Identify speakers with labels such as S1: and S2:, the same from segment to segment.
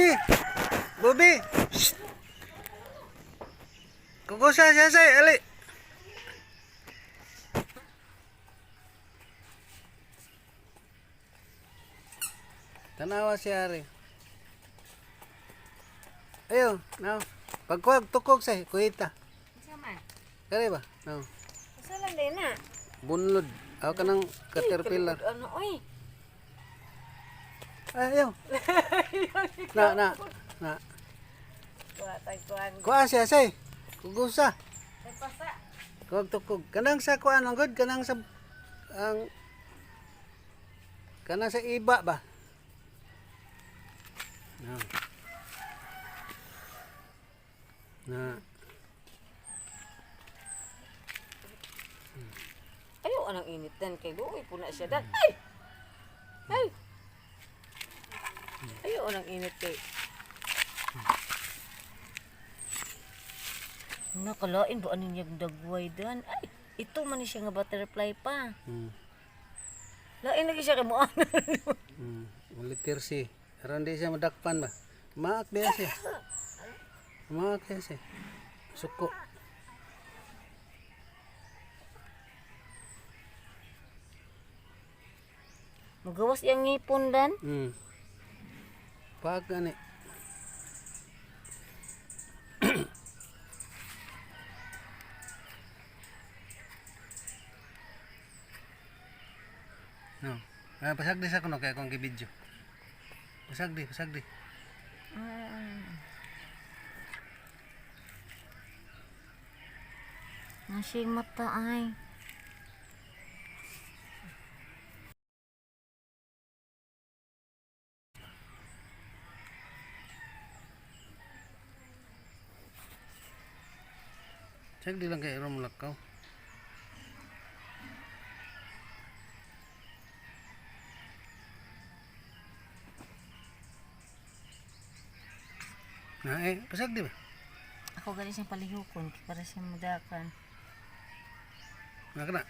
S1: Bobby. Bobby. Shh. Kukusa siya say, ali. Tanawa siya ari. Ayo, now. Pagkuwag tukog say, kuhita.
S2: Unsa man?
S1: Kare ba? No.
S2: Unsa lang din na?
S1: Bunlod. Ako ka ng caterpillar.
S2: Ano oy?
S1: Ay, ayaw. Na, na, na.
S2: Kuha tag kuan.
S1: Kuha siya, say. Kugusa.
S2: Ay pasa.
S1: Kuwag tukog. Kanang sa kuan ang good, kanang sa ang kanang sa iba ba? Na. Na.
S2: Ayo anang init dan kay luoy po na siya dan. Ay! Ay! Ayo anang init kay. Nakalain ba aning yung dagway dan? Ay, ito man ni siya nga butterfly pa. Lain lagi siya kay mo ano.
S1: Ulitir si. Aron di siya madakpan ba? Maak diya siya. Maak diya siya. Suko.
S2: Magawas iyang ngipon dan.
S1: Paak gani. No. Ah, pasagdi sa kuno kay akong gibidyo. Pasagdi, pasagdi.
S2: Nasi mata ay.
S1: Pasagdi lang kay rom lakaw. Na eh, pasagdi ba?
S2: Ako gani siyang palihukon kay para siya mudakan.
S1: Na kana.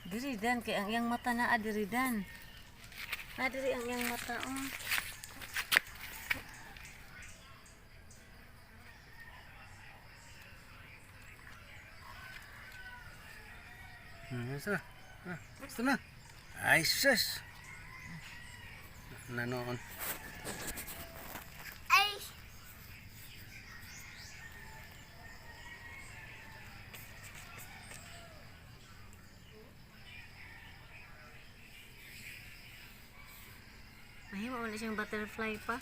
S2: Diri dan kay ang iyang mata naa diri dan. Na diri ang iyang mata oh.
S1: Ito na. Ah, ito na. Ay, sus. Nanoon.
S2: Ay. Mahimo man na siyang butterfly pa.